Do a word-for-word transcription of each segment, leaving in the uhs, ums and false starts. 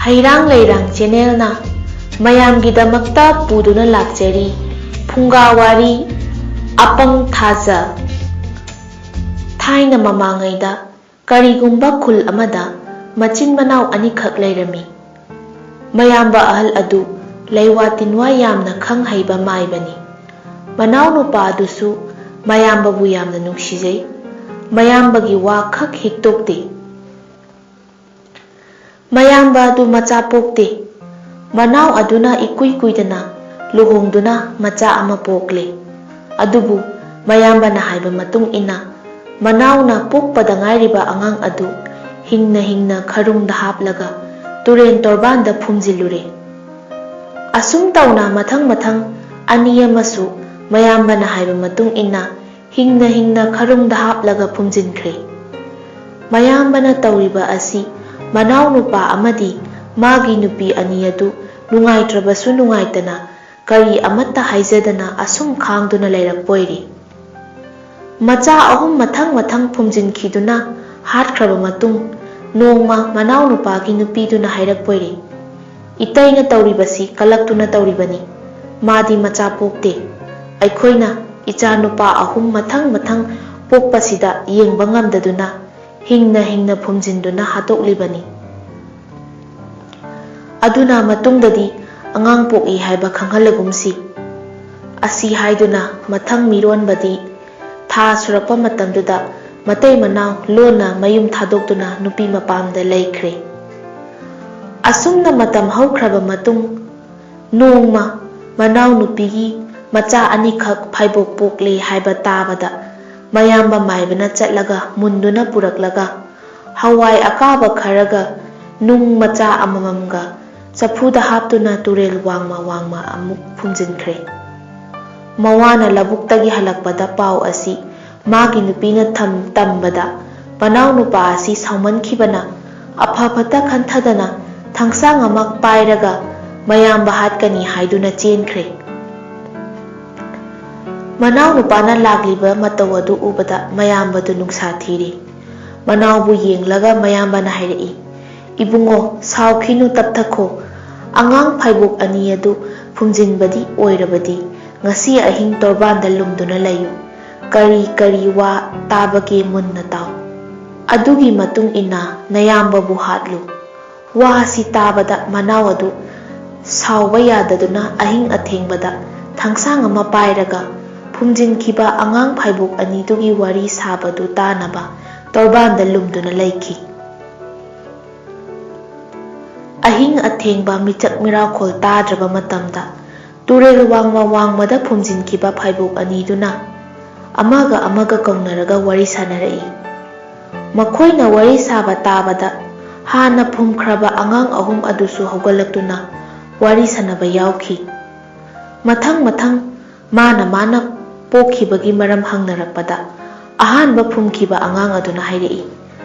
ꯍꯩꯔꯥꯡ ꯂꯩꯔꯥꯡ ꯆꯦꯅꯦꯜꯅ ꯃꯌꯥꯝꯒꯤꯗꯃꯛꯇ ꯄꯨꯗꯨꯅ ꯂꯥꯛꯆꯔꯤ ꯐꯨꯡꯒꯥ ꯋꯥꯔꯤ ꯑꯄꯪ ꯊꯥꯖ꯫ ꯊꯥꯏꯅ ꯃꯃꯥꯡꯉꯩꯗ ꯀꯔꯤꯒꯨꯝꯕ ꯈꯨꯜ ꯑꯃꯗ ꯃꯆꯤꯟ ꯃꯅꯥꯎ ꯑꯅꯤꯈꯛ ꯂꯩꯔꯝꯃꯤ꯫ ꯃꯌꯥꯝꯕ ꯑꯍꯜ ꯑꯗꯨ ꯂꯩꯋꯥ ꯇꯤꯟꯋꯥ ꯌꯥꯝꯅ ꯈꯪ ꯍꯩꯕ ꯃꯥꯏꯕꯅꯤ꯫ ꯃꯅꯥꯎꯅꯨꯄꯥ ꯑꯗꯨꯁꯨ ꯃꯌꯥꯝꯕꯕꯨ ꯌꯥꯝꯅ ꯅꯨꯡꯁꯤꯖꯩ꯫ ꯃꯌꯥꯝꯕꯒꯤ ꯋꯥ ꯈꯛ ꯍꯤꯛꯇꯣꯛꯇꯦ꯫ ꯃꯌꯥꯝꯕ ꯑꯗꯨ ꯃꯆꯥ ꯄꯣꯛꯇꯦ꯫ ꯃꯅꯥꯎ ꯑꯗꯨꯅ ꯏꯀꯨꯏ ꯀꯨꯏꯗꯅ ꯂꯨꯍꯣꯡꯗꯨꯅ ꯃꯆꯥ ꯑꯃ ꯄꯣꯛꯂꯦ꯫ ꯑꯗꯨꯕꯨ ꯃꯌꯥꯝꯕꯅ ꯍꯥꯏꯕ ꯃꯇꯨꯡ ꯏꯟꯅ ꯃꯅꯥꯎꯅ ꯄꯣꯛꯄꯗ ꯉꯥꯏꯔꯤꯕ ꯑꯉꯥꯡ ꯑꯗꯨ ꯍꯤꯡꯅ ꯍꯤꯡꯅ ꯈꯔꯨꯡꯗ ꯍꯥꯞꯂꯒ ꯇꯨꯔꯦꯟ ꯇꯣꯔꯕꯥꯟꯗ ꯐꯨꯝꯖꯤꯜꯂꯨꯔꯦ꯫ ꯑꯁꯨꯝ ꯇꯧꯅ ꯃꯊꯪ ꯃꯊꯪ ꯑꯅꯤ ꯑꯃꯁꯨ ꯃꯌꯥꯝꯕꯅ ꯍꯥꯏꯕ ꯃꯇꯨꯡ ꯏꯟꯅ ꯍꯤꯡꯅ ꯍꯤꯡꯅ ꯈꯔꯨꯡꯗ ꯍꯥꯞꯂꯒ ꯐꯨꯝꯖꯤꯟꯈ꯭ꯔꯦ꯫ ꯃꯌꯥꯝꯕꯅ ꯇꯧꯔꯤꯕ ꯑꯁꯤ ꯃꯅꯥꯎꯅꯨꯄꯥ ꯑꯃꯗꯤ ꯃꯥꯒꯤ ꯅꯨꯄꯤ ꯑꯅꯤ ꯑꯗꯨ ꯅꯨꯡꯉꯥꯏꯇ꯭ꯔꯕꯁꯨ ꯅꯨꯡꯉꯥꯏꯇꯅ ꯀꯔꯤ ꯑꯃꯠꯇ ꯍꯥꯏꯖꯗꯅ ꯑꯁꯨꯝ ꯈꯥꯡꯗꯨꯅ ꯂꯩꯔꯛꯄ ꯑꯣꯏꯔꯦ꯫ ꯃꯆꯥ ꯑꯍꯨꯝ ꯃꯊꯪ ꯃꯊꯪ ꯐꯨꯝꯖꯤꯟꯈꯤꯗꯨꯅ ꯍꯥꯠꯈ꯭ꯔꯕ ꯃꯇꯨꯡ, ꯅꯣꯡꯃ ꯃꯅꯥꯎꯅꯨꯄꯥꯒꯤ ꯅꯨꯄꯤꯗꯨꯅ ꯍꯥꯏꯔꯛꯄ ꯑꯣꯏꯔꯦ, "ꯏꯇꯩꯅ ꯇꯧꯔꯤꯕꯁꯤ ꯀꯂꯛꯇꯨꯅ ꯇꯧꯔꯤꯕꯅꯤ꯫ ꯃꯥꯗꯤ ꯃꯆꯥ ꯄꯣꯛꯇꯦ꯫ ꯑꯩꯈꯣꯏꯅ ꯏꯆꯥ ꯅꯨꯄꯥ ꯑꯍꯨꯝ ꯃꯊꯪ ꯃꯊꯪ ꯄꯣꯛꯄꯁꯤꯗ ꯌꯦꯡꯕ ꯉꯝꯗꯗꯨꯅ ꯍꯤꯡꯅ ꯍꯤꯡꯅ ꯐꯨꯝꯖꯤꯟꯗꯨꯅ ꯍꯥꯠꯇꯣꯛꯂꯤꯕꯅꯤ꯫ ꯑꯗꯨꯅ ꯃꯇꯨꯡꯗꯗꯤ ꯑꯉꯥꯡ ꯄꯣꯛꯏ ꯍꯥꯏꯕ ꯈꯪꯍꯜꯂꯒꯨꯝꯁꯤ" ꯑꯁꯤ ꯍꯥꯏꯗꯨꯅ ꯃꯊꯪ ꯃꯤꯔꯣꯟꯕꯗꯤ ꯊꯥ ꯁꯨꯔꯛꯄ ꯃꯇꯝꯗꯨꯗ ꯃꯇꯩ ꯃꯅꯥꯎ ꯂꯣꯟꯅ ꯃꯌꯨꯝ ꯊꯥꯗꯣꯛꯇꯨꯅ ꯅꯨꯄꯤ ꯃꯄꯥꯝꯗ ꯂꯩꯈ꯭ꯔꯦ꯫ ꯑꯁꯨꯝꯅ ꯃꯇꯝ ꯍꯧꯈ꯭ꯔꯕ ꯃꯇꯨꯡ, ꯅꯣꯡꯃ ꯃꯅꯥꯎꯅꯨꯄꯤꯒꯤ ꯃꯆꯥ ꯑꯅꯤꯈꯛ ꯐꯥꯏꯕꯣꯛ ꯄꯣꯛꯂꯦ ꯍꯥꯏꯕ ꯇꯥꯕꯗ, ꯃꯌꯥꯝꯕ ꯃꯥꯏꯕꯅ ꯆꯠꯂꯒ ꯃꯨꯟꯗꯨꯅ ꯄꯨꯔꯛꯂꯒ, ꯍꯋꯥꯏ ꯑꯀꯥꯕ ꯈꯔꯒ ꯅꯨꯡ ꯃꯆꯥ ꯑꯃꯃꯝꯒ ꯆꯐꯨꯗ ꯍꯥꯞꯇꯨꯅ ꯇꯨꯔꯦꯜ ꯋꯥꯡꯃ ꯋꯥꯡꯃ ꯑꯃꯨꯛ ꯐꯨꯝꯖꯤꯟꯈ꯭ꯔꯦ꯫ ꯃꯋꯥꯅ ꯂꯧꯕꯨꯛꯇꯒꯤ ꯍꯜꯂꯛꯄꯗ ꯄꯥꯎ ꯑꯁꯤ ꯃꯥꯒꯤ ꯅꯨꯄꯤꯅ ꯊꯝ-, ꯇꯝꯕꯗ, ꯃꯅꯥꯎꯅꯨꯄꯥ ꯑꯁꯤ ꯁꯥꯎꯃꯟꯈꯤꯕꯅ, ꯑꯐ ꯐꯠꯇ ꯈꯟꯊꯗꯅ ꯊꯥꯡꯁꯥꯡ ꯑꯃ ꯄꯥꯏꯔꯒ ꯃꯌꯥꯝꯕ ꯍꯥꯠꯀꯅꯤ ꯍꯥꯏꯗꯨꯅ ꯆꯦꯟꯈ꯭ꯔꯦ꯫ ꯃꯅꯥꯎꯅꯨꯄꯥꯅ ꯂꯥꯛꯂꯤꯕ ꯃꯇꯧ ꯑꯗꯨ ꯎꯕꯗ ꯃꯌꯥꯝꯕꯗꯨ ꯅꯨꯡꯁꯥ ꯊꯤꯔꯤ꯫ ꯃꯅꯥꯎꯕꯨ ꯌꯦꯡꯂꯒ ꯃꯌꯥꯝꯕꯅ ꯍꯥꯏꯔꯛꯏ, ꯏꯕꯨꯡꯉꯣ, ꯁꯥꯎꯈꯤꯅꯨ, ꯇꯞꯊꯈꯣ꯫ ꯑꯉꯥꯡ ꯐꯥꯏꯕꯣꯛ ꯑꯅꯤ ꯑꯗꯨ ꯐꯨꯝꯖꯤꯟꯕꯗꯤ ꯑꯣꯏꯔꯕꯗꯤ ꯉꯁꯤ ꯑꯍꯤꯡ ꯇꯣꯔꯕꯥꯟꯗ ꯂꯨꯝꯗꯨꯅ ꯂꯩꯌꯨ꯫ ꯀꯔꯤ ꯀꯔꯤ ꯋꯥ ꯇꯥꯕꯒꯦ ꯃꯨꯟꯅ ꯇꯥꯎ꯫ ꯑꯗꯨꯒꯤ ꯃꯇꯨꯡ ꯏꯟꯅ ꯅꯌꯥꯝꯕꯕꯨ ꯍꯥꯠꯂꯨ꯫ ꯋꯥ ꯑꯁꯤ ꯇꯥꯕꯗ ꯃꯅꯥꯎ ꯑꯗꯨ ꯁꯥꯎꯕ ꯌꯥꯗꯗꯨꯅ ꯑꯍꯤꯡ ꯑꯊꯦꯡꯕꯗ ꯊꯥꯡꯁꯥꯡ ꯑꯃ ꯄꯥꯏꯔꯒ ꯐꯨꯝꯖꯤꯟꯈꯤꯕ ꯑꯉꯥꯡ ꯐꯥꯏꯕꯣꯛ ꯑꯅꯤꯗꯨꯒꯤ ꯋꯥꯔꯤ ꯁꯥꯕꯗꯨ ꯇꯥꯅꯕ ꯇꯣꯔꯕꯥꯟꯗ ꯂꯨꯝꯗꯨꯅ ꯂꯩꯈꯤ꯫ ꯑꯍꯤꯡ ꯑꯊꯦꯡꯕ ꯃꯤꯆꯛ ꯃꯤꯔꯥꯈꯣꯜ ꯇꯥꯗ꯭ꯔꯕ ꯃꯇꯝꯗ ꯇꯨꯔꯦꯜ ꯋꯥꯡꯃ ꯋꯥꯡꯃꯗ ꯐꯨꯝꯖꯤꯟꯈꯤꯕ ꯐꯥꯏꯕꯣꯛ ꯑꯅꯤꯗꯨꯅ ꯑꯃꯒ ꯑꯃꯒ ꯀꯧꯅꯔꯒ ꯋꯥꯔꯤ ꯁꯥꯟꯅꯔꯛꯏ꯫ ꯃꯈꯣꯏꯅ ꯋꯥꯔꯤ ꯁꯥꯕ ꯇꯥꯕꯗ ꯍꯥꯟꯅ ꯐꯨꯝꯈ꯭ꯔꯕ ꯑꯉꯥꯡ ꯑꯍꯨꯝ ꯑꯗꯨꯁꯨ ꯍꯧꯒꯠꯂꯛꯇꯨꯅ ꯋꯥꯔꯤ ꯁꯥꯟꯅꯕ ꯌꯥꯎꯈꯤ꯫ ꯃꯊꯪ ꯃꯊꯪ ꯃꯥꯅ ꯃꯥꯅ ꯄꯣꯛꯈꯤꯕꯒꯤ ꯃꯔꯝ ꯍꯪꯅꯔꯛꯄꯗ ꯑꯍꯥꯟꯕ ꯐꯨꯝꯈꯤꯕ ꯑꯉꯥꯡ ꯑꯗꯨꯅ ꯍꯥꯏꯔꯛꯏ,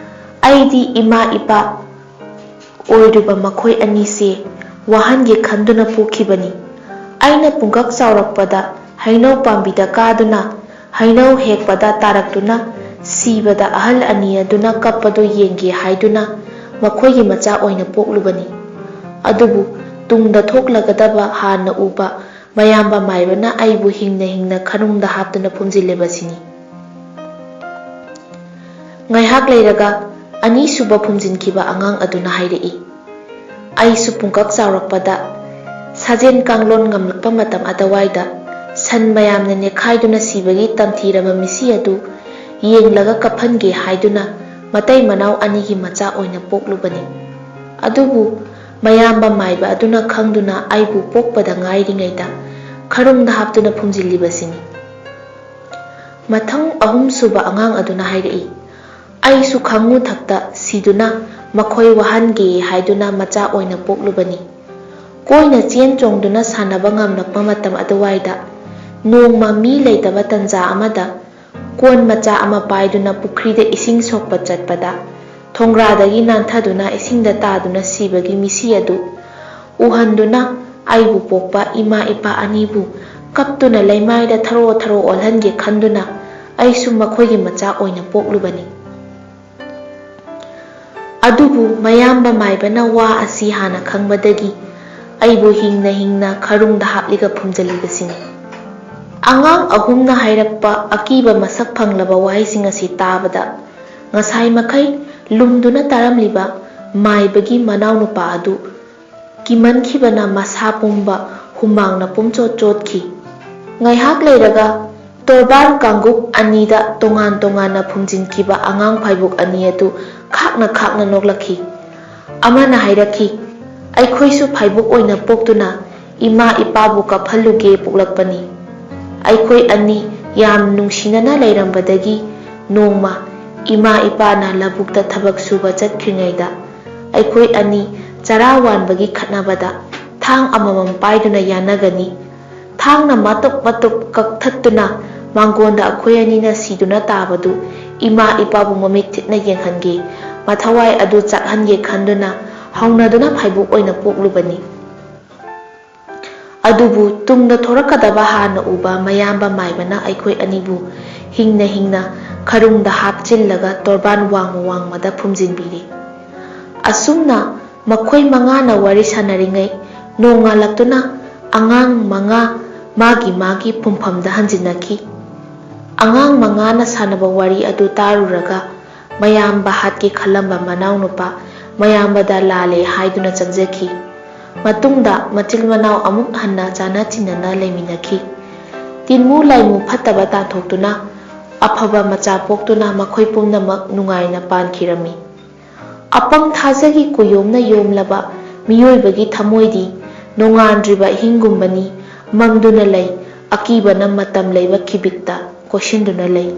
"ꯑꯩꯗꯤ ꯏꯃꯥ ꯏꯄꯥ ꯑꯣꯏꯔꯤꯕ ꯃꯈꯣꯏ ꯑꯅꯤꯁꯦ ꯋꯥꯍꯟꯒꯦ ꯈꯟꯗꯨꯅ ꯄꯣꯛꯈꯤꯕꯅꯤ꯫ ꯑꯩꯅ ꯄꯨꯡꯀꯛ ꯆꯥꯎꯔꯛꯄꯗ ꯍꯩꯅꯧ ꯄꯥꯝꯕꯤꯗ ꯀꯥꯗꯨꯅ ꯍꯩꯅꯧ ꯍꯦꯛꯄꯗ ꯇꯥꯔꯛꯇꯨꯅ ꯁꯤꯕꯗ ꯑꯍꯜ ꯑꯅꯤ ꯑꯗꯨꯅ ꯀꯞꯄꯗꯨ ꯌꯦꯡꯒꯦ ꯍꯥꯏꯗꯨꯅ ꯃꯈꯣꯏꯒꯤ ꯃꯆꯥ ꯑꯣꯏꯅ ꯄꯣꯛꯂꯨꯕꯅꯤ꯫ ꯑꯗꯨꯕꯨ ꯇꯨꯡꯗ ꯊꯣꯛꯂꯒꯗꯕ ꯍꯥꯟꯅ ꯎꯕ ꯃꯌꯥꯝꯕ ꯃꯥꯏꯕꯅ ꯑꯩꯕꯨ ꯍꯤꯡꯅ ꯍꯤꯡꯅ ꯈꯔꯨꯡꯗ ꯍꯥꯞꯇꯨꯅ ꯐꯨꯝꯖꯤꯜꯂꯤꯕꯁꯤꯅꯤ꯫" ꯉꯥꯏꯍꯥꯛ ꯂꯩꯔꯒ ꯑꯅꯤꯁꯨꯕ ꯐꯨꯝꯖꯤꯟꯈꯤꯕ ꯑꯉꯥꯡ ꯑꯗꯨꯅ ꯍꯥꯏꯔꯛꯏ, "ꯑꯩꯁꯨ ꯄꯨꯡꯀꯛ ꯆꯥꯎꯔꯛꯄꯗ ꯁꯥꯖꯦꯟ ꯀꯥꯡꯂꯣꯟ ꯉꯝꯂꯛꯄ ꯃꯇꯝ ꯑꯗꯨꯋꯥꯏꯗ ꯁꯟ ꯃꯌꯥꯝꯅ ꯅꯦꯠꯈꯥꯏꯗꯨꯅ ꯁꯤꯕꯒꯤ ꯇꯝꯊꯤꯔꯕ ꯃꯤꯁꯤ ꯑꯗꯨ ꯌꯦꯡꯂꯒ ꯀꯞꯍꯟꯒꯦ ꯍꯥꯏꯗꯨꯅ ꯃꯇꯩ ꯃꯅꯥꯎ ꯑꯅꯤꯒꯤ ꯃꯆꯥ ꯑꯣꯏꯅ ꯄꯣꯛꯂꯨꯕꯅꯤ꯫ ꯑꯗꯨꯕꯨ ꯃꯌꯥꯝꯕ ꯃꯥꯏꯕ ꯑꯗꯨꯅ ꯈꯪꯗꯨꯅ ꯑꯩꯕꯨ ꯄꯣꯛꯄꯗ ꯉꯥꯏꯔꯤꯉꯩꯗ ꯈꯔꯨꯡꯗ ꯍꯥꯞꯇꯨꯅ ꯐꯨꯝꯖꯤꯜꯂꯤꯕꯁꯤꯅꯤ꯫" ꯃꯊꯪ ꯑꯍꯨꯝꯁꯨꯕ ꯑꯉꯥꯡ ꯑꯗꯨꯅ ꯍꯥꯏꯔꯛꯏ, "ꯑꯩꯁꯨ ꯈꯪꯉꯨ ꯊꯛꯇ ꯁꯤꯗꯨꯅ ꯃꯈꯣꯏ ꯋꯥꯍꯟꯒꯦ ꯍꯥꯏꯗꯨꯅ ꯃꯆꯥ ꯑꯣꯏꯅ ꯄꯣꯛꯂꯨꯕꯅꯤ꯫ ꯀꯣꯏꯅ ꯆꯦꯟ ꯆꯣꯡꯗꯨꯅ ꯁꯥꯟꯅꯕ ꯉꯝꯂꯛꯄ ꯃꯇꯝ ꯑꯗꯨꯋꯥꯏꯗ ꯅꯣꯡꯃ ꯃꯤ ꯂꯩꯇꯕ ꯇꯟꯖꯥ ꯑꯃꯗ ꯀꯣꯟ ꯃꯆꯥ ꯑꯃ ꯄꯥꯏꯗꯨꯅ ꯄꯨꯈ꯭ꯔꯤꯗ ꯏꯁꯤꯡ ꯁꯣꯛꯄ ꯆꯠꯄꯗ ꯊꯣꯡꯒ꯭ꯔꯥꯗꯒꯤ ꯅꯥꯟꯊꯗꯨꯅ ꯏꯁꯤꯡꯗ ꯇꯥꯗꯨꯅ ꯁꯤꯕꯒꯤ ꯃꯤꯁꯤ ꯑꯗꯨ ꯎꯍꯟꯗꯨꯅ ꯑꯩꯕꯨ ꯄꯣꯛꯄ ꯏꯃꯥ ꯏꯄꯥ ꯑꯅꯤꯕꯨ ꯀꯞꯇꯨꯅ ꯂꯩꯃꯥꯏꯗ ꯊꯔꯣ ꯊꯔꯣ ꯑꯣꯜꯍꯟꯒꯦ ꯈꯟꯗꯨꯅ ꯑꯩꯁꯨ ꯃꯈꯣꯏꯒꯤ ꯃꯆꯥ ꯑꯣꯏꯅ ꯄꯣꯛꯂꯨꯕꯅꯤ꯫" ꯑꯗꯨꯕꯨ ꯃꯌꯥꯝꯕ ꯃꯥꯏꯕꯅ ꯋꯥ ꯑꯁꯤ ꯍꯥꯟꯅ ꯈꯪꯕꯗꯒꯤ ꯑꯩꯕꯨ ꯍꯤꯡꯅ ꯍꯤꯡꯅ ꯈꯔꯨꯡꯗ ꯍꯥꯞꯂꯤꯒ ꯐꯨꯝꯖꯤꯜꯂꯤꯕꯁꯤꯅꯤ꯫ ꯑꯉꯥꯡ ꯑꯍꯨꯝꯅ ꯍꯥꯏꯔꯛꯄ ꯑꯀꯤꯕ ꯃꯁꯛ ꯐꯪꯂꯕ ꯋꯥꯍꯩꯁꯤꯡ ꯑꯁꯤ ꯇꯥꯕꯗ, ꯉꯁꯥꯏ ꯃꯈꯩ ꯂꯨꯝꯗꯨꯅ ꯇꯥꯔꯝꯂꯤꯕ ꯃꯥꯏꯕꯒꯤ ꯃꯅꯥꯎꯅꯨꯄꯥ ꯑꯗꯨ ꯀꯤꯃꯟꯈꯤꯕꯅ ꯃꯁꯥ ꯄꯨꯝꯕ ꯍꯨꯃꯥꯡꯅ ꯄꯨꯝꯆꯣꯠ ꯆꯣꯠꯈꯤ꯫ ꯉꯥꯏꯍꯥꯛ ꯂꯩꯔꯒ ꯇꯣꯔꯕꯥꯟ ꯀꯥꯡꯒꯨꯞ ꯑꯅꯤꯗ ꯇꯣꯉꯥꯟ ꯇꯣꯉꯥꯟꯅ ꯐꯨꯝꯖꯤꯟꯈꯤꯕ ꯑꯉꯥꯡ ꯐꯥꯏꯕꯣꯛ ꯑꯅꯤ ꯑꯗꯨ ꯈꯥꯛꯅ ꯈꯥꯛꯅ ꯅꯣꯛꯂꯛꯈꯤ꯫ ꯑꯃꯅ ꯍꯥꯏꯔꯛꯈꯤ, "ꯑꯩꯈꯣꯏꯁꯨ ꯐꯥꯏꯕꯣꯛ ꯑꯣꯏꯅ ꯄꯣꯛꯇꯨꯅ ꯏꯃꯥ ꯏꯄꯥꯕꯨ ꯀꯞꯍꯜꯂꯨꯒꯦ ꯄꯣꯛꯂꯛꯄꯅꯤ꯫ ꯑꯩꯈꯣꯏ ꯑꯅꯤ ꯌꯥꯝ ꯅꯨꯡꯁꯤꯅꯅ ꯂꯩꯔꯝꯕꯗꯒꯤ ꯅꯣꯡꯃ ꯏꯃꯥ ꯏꯄꯥꯅ ꯂꯧꯕꯨꯛꯇ ꯊꯕꯛ ꯁꯨꯕ ꯆꯠꯈ꯭ꯔꯤꯉꯩꯗ ꯑꯩꯈꯣꯏ ꯑꯅꯤ ꯆꯔꯥ ꯋꯥꯟꯕꯒꯤ ꯈꯠꯅꯕꯗ ꯊꯥꯡ ꯑꯃꯃꯝ ꯄꯥꯏꯗꯨꯅ ꯌꯥꯅꯒꯅꯤ꯫ ꯊꯥꯡꯅ ꯃꯇꯨꯞ ꯃꯇꯨꯞ ꯀꯛꯊꯠꯇꯨꯅ ꯃꯥꯡꯒꯣꯟꯗ ꯑꯩꯈꯣꯏ ꯑꯅꯤꯅ ꯁꯤꯗꯨꯅ ꯇꯥꯕꯗꯨ ꯏꯃꯥ ꯏꯄꯥꯕꯨ ꯃꯃꯤꯠ ꯊꯤꯠꯅ ꯌꯦꯡꯍꯟꯒꯦ, ꯃꯊꯋꯥꯏ ꯑꯗꯨ ꯆꯥꯛꯍꯟꯒꯦ ꯈꯟꯗꯨꯅ ꯍꯧꯅꯗꯨꯅ ꯐꯥꯏꯕꯣꯛ ꯑꯣꯏꯅ ꯄꯣꯛꯂꯨꯕꯅꯤ꯫" ꯑꯗꯨꯕꯨ ꯇꯨꯡꯗ ꯊꯣꯔꯛꯀꯗꯕ ꯍꯥꯟꯅ ꯎꯕ ꯃꯌꯥꯝꯕ ꯃꯥꯏꯕꯅ ꯑꯩꯈꯣꯏ ꯑꯅꯤꯕꯨ ꯍꯤꯡꯅ ꯍꯤꯡꯅ ꯈꯔꯨꯡꯗ ꯍꯥꯞꯆꯤꯜꯂꯒ ꯇꯣꯔꯕꯥꯟ ꯋꯥꯡꯃ ꯋꯥꯡꯃꯗ ꯐꯨꯝꯖꯤꯟꯕꯤꯔꯦ꯫ ꯑꯁꯨꯝꯅ ꯃꯈꯣꯏ ꯃꯉꯥꯅ ꯋꯥꯔꯤ ꯁꯥꯟꯅꯔꯤꯉꯩ ꯅꯣꯡꯉꯥꯜꯂꯛꯇꯨꯅ ꯑꯉꯥꯡ ꯃꯉꯥ ꯃꯥꯒꯤ ꯃꯥꯒꯤ ꯐꯨꯝꯐꯝꯗ ꯍꯟꯖꯤꯟꯅꯈꯤ꯫ ꯑꯉꯥꯡ ꯃꯉꯥꯅ ꯁꯥꯟꯅꯕ ꯋꯥꯔꯤ ꯑꯗꯨ ꯇꯥꯔꯨꯔꯒ ꯃꯌꯥꯝꯕ ꯍꯥꯠꯀꯦ ꯈꯜꯂꯝꯕ ꯃꯅꯥꯎꯅꯨꯄꯥ ꯃꯌꯥꯝꯕꯗ ꯂꯥꯜꯂꯦ ꯍꯥꯏꯗꯨꯅ ꯆꯪꯖꯈꯤ꯫ ꯃꯇꯨꯡꯗ ꯃꯆꯤꯜ ꯃꯅꯥꯎ ꯑꯃꯨꯛ ꯍꯟꯅ ꯆꯥꯅ ꯆꯤꯟꯅꯅ ꯂꯩꯃꯤꯟꯅꯈꯤ꯫ ꯇꯤꯟꯃꯨ ꯂꯥꯏꯃꯨ ꯐꯠꯇꯕ ꯇꯥꯟꯊꯣꯛꯇꯨꯅ ꯑꯐꯕ ꯃꯆꯥ ꯄꯣꯛꯇꯨꯅ ꯃꯈꯣꯏ ꯄꯨꯝꯅꯃꯛ ꯅꯨꯡꯉꯥꯏꯅ ꯄꯥꯟꯈꯤꯔꯝꯃꯤ꯫ ꯑꯄꯪ ꯊꯥꯖꯒꯤ ꯀꯨꯌꯣꯝꯅ ꯌꯣꯝꯂꯕ ꯃꯤꯑꯣꯏꯕꯒꯤ ꯊꯃꯣꯏꯗꯤ ꯅꯣꯡꯉꯥꯟꯗ꯭ꯔꯤꯕ ꯑꯍꯤꯡꯒꯨꯝꯕꯅꯤ, ꯃꯪꯗꯨꯅ ꯂꯩ, ꯑꯀꯤꯕꯅ ꯃꯇꯝ ꯂꯩꯕ ꯀꯤꯕꯤꯛꯇ ꯀꯣꯏꯁꯤꯟꯗꯨꯅ ꯂꯩ꯫